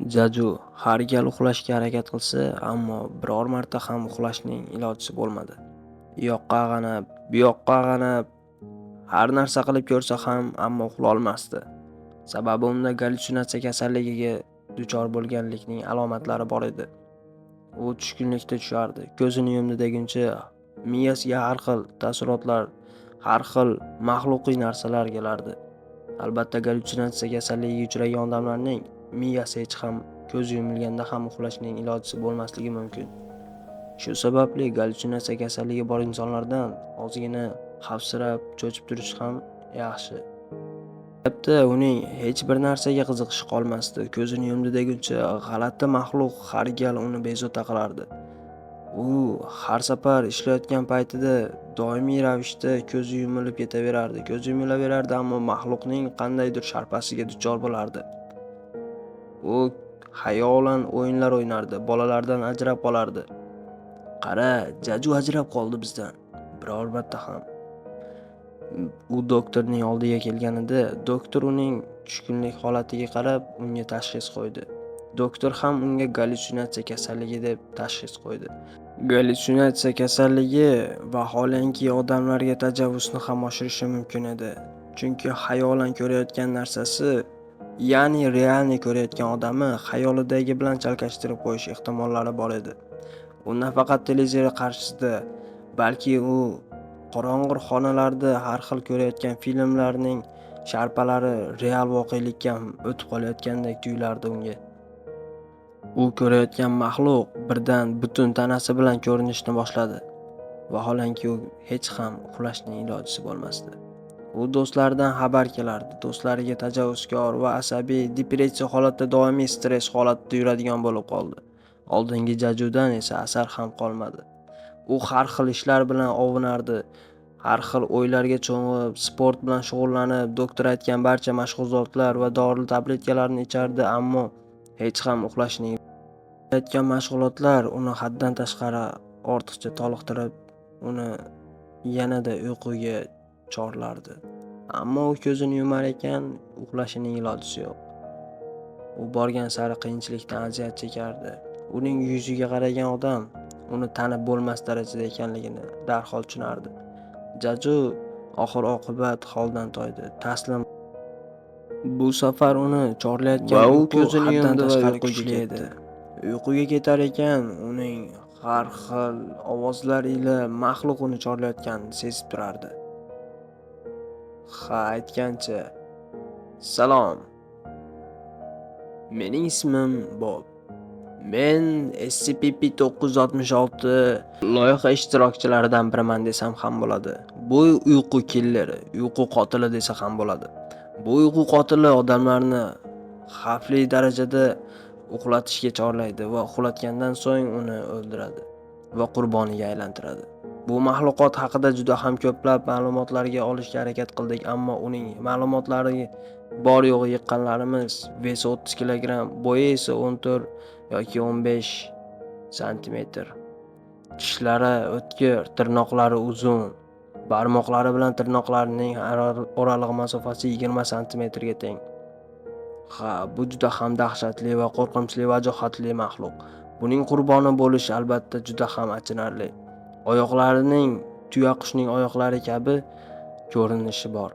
Jaju har gal uxlashga harakat qilsa, ammo biror marta ham uxlashning ilojisi bo'lmadi. U yoqqa ag'anab, bu yoqqa ag'anab, har narsa qilib ko'rsa ham, ammo uxlolmasdi. Sababi unda gallyutsinatsiya kasalligiga duchor bo'lganlikning alomatlari bor edi. U tushkunlikka tushardi. Ko'zini yumdi deguncha miyasiga har xil taassurotlar, har xil maxluqiy narsalar kelardi. Albatta, gallyutsinatsiya kasalligiga uchragan odamlarning miyasi hech ham ko'zi yumilganda ham uxlashning ilojisi bo'lmasligi mumkin. Shu sababli gallyutsinatsiya kasalligi bor insonlardan ozgina xavfsirab, cho'chib turish ham yaxshi. Albatta, uning hech bir narsaga qiziqishi qolmasdi. Ko'zini yumdi deguncha g'alati maxluq har gal uni bezovta qilardi. U har safar ishlayotgan paytida doimiy ravishda ko'zi yumilib ketaverardi. Ko'zi yumilaverardi, ammo maxluqning qandaydir sharpasiga duchor bo'lardi. U xayolan o'yinlar o'ynardi, bolalardan ajrab qolardi. Qara, Jaju ajrab qoldi bizdan. Biror marta ham. U doktorning oldiga kelganida, doktor uning tushkunlik holatiga qarab unga tashxis qo'ydi. Doktor ham unga gallyutsinatsiya kasalligi deb tashxis qo'ydi. Gallyutsinatsiya kasalligi vaholanki odamlarga tajovuzni ham oshirishi mumkin edi. Chunki xayolan ko'rayotgan narsasi, ya'ni реальный ko'rayotgan odami xayolidagi bilan chalkashtirib qo'yish ehtimollari bor edi. U nafaqat televizor qarshisida, balki u qorong'i xonalarda har xil ko'rayotgan filmlarning sharpalari real voqelikka ham o'tib qolayotgandek tuyulardi unga. U ko'rayotgan maxluq birdan butun tanasi bilan ko'rinishni boshladi. Vaholanki u hech ham uxlashning ilojisi bo'lmasdi. U do'stlaridan xabar kelardi. Do'stlariga tajovuzkor va asabiy, depressiya holatida, doimiy stress holatida yuradigan bo'lib qoldi. Oldingi Jajudan esa asar ham qolmadi. U har xil ishlar bilan ovunardi. Har xil o'ylarga cho'mib, sport bilan shug'ullanib, doktor aytgan barcha mashg'ulotlar va dori tabletkalarni ichardi, ammo hech ham uxlashning aytgan mashg'ulotlar uni haddan tashqari ortiqcha toliqtirib, uni yanada uyquga chorlardi. Ammo u ko'zini yumar ekan, uxlashining ilojisi yo'q. U borgan sari qiyinchilikdan aziyat chekardi. Uning yuziga qaragan odam uni tanib bo'lmas darajada ekanligini darhol tushunardi. Jaju oxir oqibat holdan toydi. Taslim. Bu safar uni chorlayotgan Va u uyqu ko'zini haddan yumdi va tashqari uyquga kuchli ketdi. edi. Uyquga ketar ekan, uning har xil ovozlar ila maxluq uni chorlayotganini sezib turardi. Ha, aytgancha, salom. Mening ismim Bob. Men SCP-966 loyiha ishtirokchilaridan biriman desam ham bo'ladi. Bu uyqu killeri, uyqu qotili desa ham bo'ladi. Bu uyqu qotili odamlarni xavfli darajada uxlatishga chorlaydi va uxlatgandan so'ng uni o'ldiradi va qurboniga aylantiradi. Bu maxluqot haqida juda ham ko'plab ma'lumotlarga olishga harakat qildik, ammo uning ma'lumotlari bor yo'g'i yiqqanlarimiz вес i 30 kilogramm, bo'yi esa 14 yoki 15 santimetr. Tishlari o'tkir, tirnoqlari uzun, barmoqlari bilan tirnoqlarining oraliq masofasi 20 santimetrga teng. Ha, bu juda ham dahshatli va qo'rqinchli, vajohatli maxluq. Buning qurboni bo'lish albatta juda ham achinarli. Oyoqlarining tuyaqushning oyoqlari kabi ko'rinishi bor.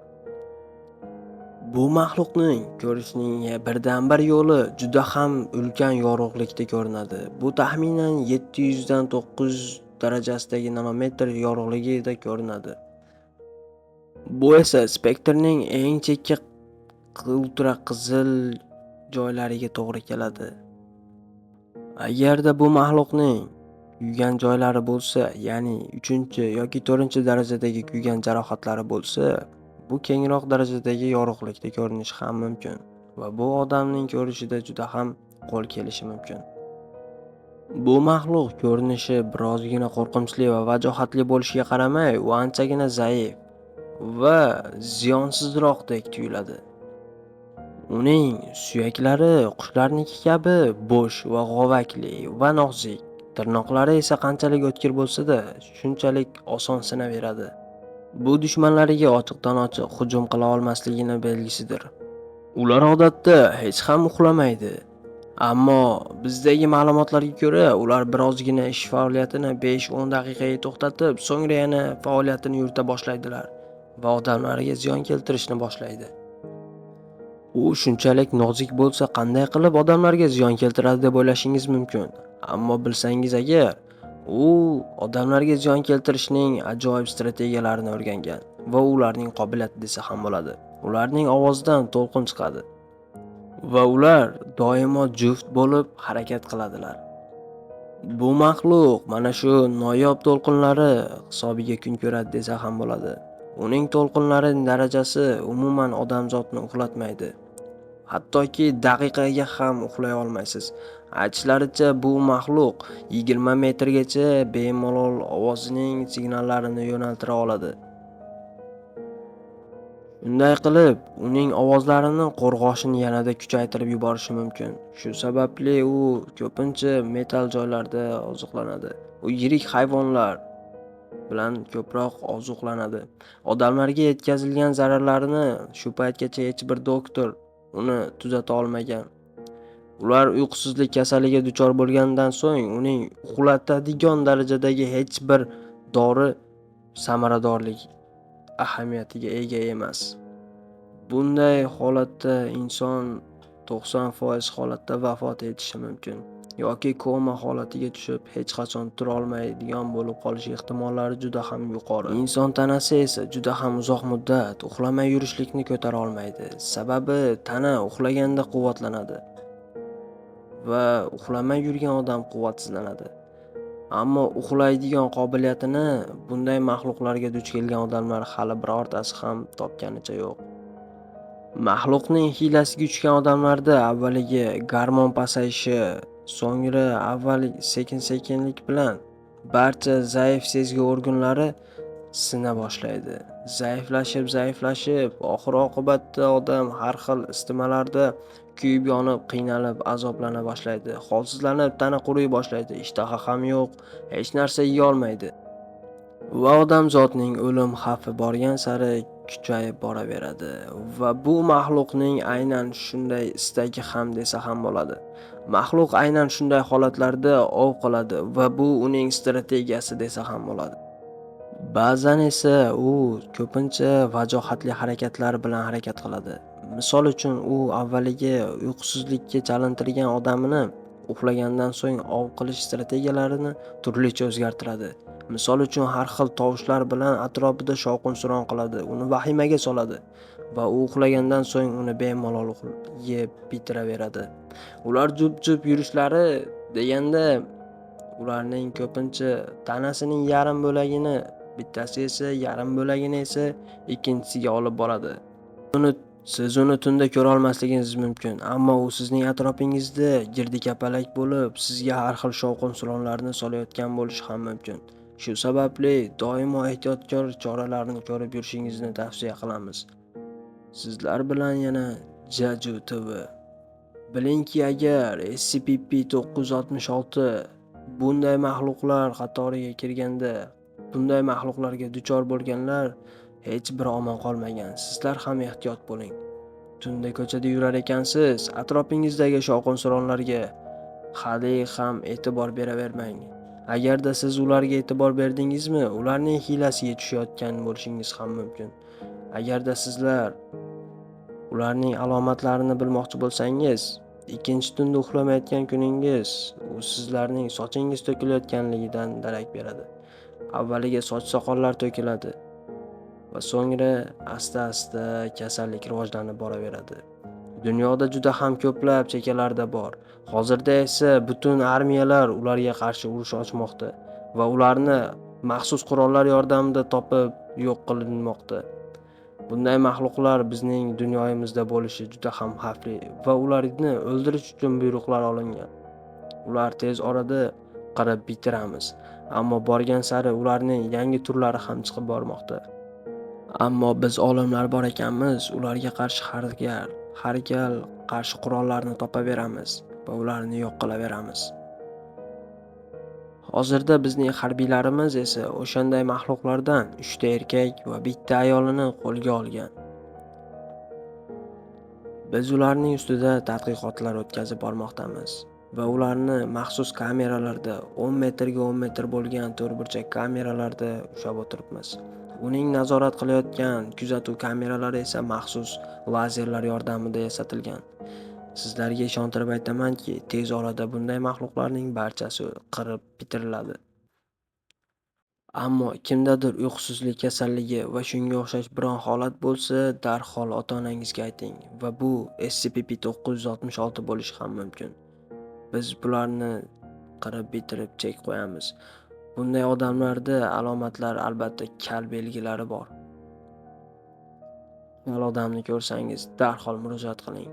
Bu maxluqning ko'rishning birdan-bir yo'li juda ham ulkan yorug'likda ko'rinadi. Bu taxminan 700 dan 900 darajasidagi nanometr yorug'ligida ko'rinadi. Bu esa spektrning eng chekka ultra qizil joylariga to'g'ri keladi. Agarda bu maxluqning kuygan joylari bo'lsa, ya'ni 3 yoki 4 darajadagi kuygan jarohatlari bo'lsa, bu kengroq darajadagi yorug'likda ko'rinishi ham mumkin va bu odamning ko'rishida juda ham qo'l kelishi mumkin. Bu maxluq ko'rinishi birozgina qo'rqinchli va vajohatli bo'lishiga qaramay, u anchagina zaif va ziyonsizroqdek tuyuladi. Uning suyaklari qushlarniki kabi bo'sh va g'ovakli va nozik. Tirnoqlari esa qanchalik o'tkir bo'lsa-da, shunchalik oson sinaveradi. Bu dushmanlariga ochiqdan-ochiq hujum qila olmasligini belgisidir. Ular odatda hech ham uxlamaydi. Ammo bizdagi ma'lumotlarga ko'ra, ular birozgina ish faoliyatini 5-10 daqiqaga to'xtatib, so'ngra yana faoliyatini yurita boshlaydilar va odamlarga ziyon keltirishni boshlaydi. U shunchalik nozik bo'lsa, qanday qilib odamlarga ziyon keltiradi deb o'ylashingiz mumkin. Ammo bilsangiz agar, u odamlarga ziyon keltirishning ajoyib strategiyalarini o'rgangan va ularning qobiliyati desa ham bo'ladi. Ularning ovozidan to'lqin chiqadi va ular doimo juft bo'lib harakat qiladilar. Bu maxluq mana shu noyob to'lqinlari hisobiga kun ko'radi desa ham bo'ladi. Uning to'lqinlari darajasi umuman odamzodni uxlatmaydi. Hattoki daqiqaga ham uxlay olmaysiz. Aytishlaricha, bu maxluq 20 metrgacha bemalol ovozining signallarini yo'naltira oladi. Shunday qilib, uning ovozlarini qo'rg'oshin yanada kuchaytirib yuborishi mumkin. Shu sababli u ko'pincha metal joylarda oziqlanadi. U yirik hayvonlar bilan ko'proq oziqlanadi. Odamlarga yetkazilgan zararlarini shu paytgacha hech bir doktor uni tuzata olmagan. Ular uyqusizlik kasaliga duchor bo'lgandan so'ng uning uxlatadigan darajadagi hech bir dori samaradorlik ahamiyatiga ega emas. Bunday holatda inson 90% holatda vafot etishi mumkin yoki koma holatiga tushib, hech qachon tura olmaydigan bo'lib qolish ehtimollari juda ham yuqori. Inson tanasi esa juda ham uzoq muddat uxlamay yurishlikni ko'tara olmaydi. Sababi tana uxlaganda quvvatlanadi va uxlamay yurgan odam quvvatsizlanadi. Ammo uxlaydigan qobiliyatini bunday maxluqlarga duch kelgan odamlar hali birortasi ham topganicha yo'q. Maxluqning hiylasiga tushgan odamlarda avvaliga gormon pasayishi, so'ngra avval sekin-sekinlik bilan barcha zaif sezgi organlari sina boshlaydi. Zaiflashib, zaiflashib, oxir-oqibatda odam har xil isitmalarda kuyib yonib, qiynalib, azoblana boshlaydi. Holsizlanib, tana quriy boshlaydi, ishtaha ham yo'q, hech narsa yeya olmaydi. Va odamzodning o'lim xavfi borgan sari kuchayib boraveradi va bu maxluqning aynan shunday istagi ham desa ham bo'ladi. Maxluq aynan shunday holatlarda ov qiladi va bu uning strategiyasi desa ham bo'ladi. Ba'zan esa u ko'pincha vajohatli harakatlar bilan harakat qiladi. Misol uchun, u avvaliga uyqusizlikka chalintirgan odamini uxlagandan so'ng ov qilish strategiyalarini turlicha o'zgartiradi. Misol uchun, har xil tovushlar bilan atrofida shovqin-suron qiladi, uni vahimaga soladi va u uxlagandan so'ng uni bemalol yeb bitiraveradi. Ular jup-jup yurishlari deganda ularning ko'pincha tanasining yarim bo'lagini bittasi esa, yarim bo'lagini esa ikkinchisiga olib boradi. Siz uni tunda ko'ra olmasligingiz mumkin, ammo u sizning atrofingizda girdi-kapalak bo'lib, sizga har xil shovqin-suronlarni solayotgan bo'lishi ham mumkin. Shu sababli doimo ehtiyotkor choralarni ko'rib yurishingizni tavsiya qilamiz. Sizlar bilan yana Jaju TV. Bilingki, agar SCP-966 bunday maxluqlar qatoriga kirganda, bunday maxluqlarga duchor bo'lganlar hech biri omon qolmagan. Sizlar ham ehtiyot bo'ling. Tunda ko'chada yurar ekansiz, atrofинgizdagi shovqin-suronlarga hali ham e'tibor beravermang. Agarda siz ularga e'tibor berdingizmi, ularning hiylasiga tushayotgan bo'lishingiz ham mumkin. Agarda sizlar ularning alomatlarini bilmoqchi bo'lsangiz, ikkinchi tunda uxlamayotgan kuningiz u sizlarning sochingiz to'kilayotganligidan darak beradi. Avvaliga soch-soqollar to'kiladi va so'ngra asta-asta kasallik rivojlanib boraveradi. Dunyoda juda ham ko'plab chekkalarda bor. Hozirda esa butun armiyalar ularga qarshi urush ochmoqda va ularni maxsus qurollar yordamida topib yo'q qilinmoqda. Bunday maxluqlar bizning dunyoyimizda bo'lishi juda ham xavfli va ularni o'ldirish uchun buyruqlar olingan. Ular tez orada qirib bitiramiz, ammo borgan sari ularning yangi turlari ham chiqib bormoqda. Ammo biz olimlar bor ekanmiz, ularga qarshi har gal qarshi qurollarni topaveramiz va ularni yo'q qilaveramiz. Hozirda bizning harbiylarimiz esa o'shanday maxluqlardan 3 ta erkak va 1 ta ayolini qo'lga olgan. Biz ularning ustida tadqiqotlar o'tkazib bormoqdamiz va ularni maxsus kameralarda 10 metrga 10 metr bo'lgan to'rtburchak kameralarda ushlab o'tiribmiz. Uning nazorat qilayotgan kuzatuv kameralari esa maxsus lazerlar yordamida yasatilgan. Sizlarga ishontirib aytamanki, tez orada bunday maxluqlarning barchasi qirib bitiriladi. Ammo kimdadir uyqusizlik kasalligi va shunga o'xshash biron holat bo'lsa, darhol ota-onangizga ayting va bu SCP-966 bo'lishi ham mumkin. Biz bularni qirib bitirib chek qo'yamiz. Bunday odamlarda alomatlar albatta kal belgilari bor. Kal odamni ko'rsangiz darhol murojaat qiling.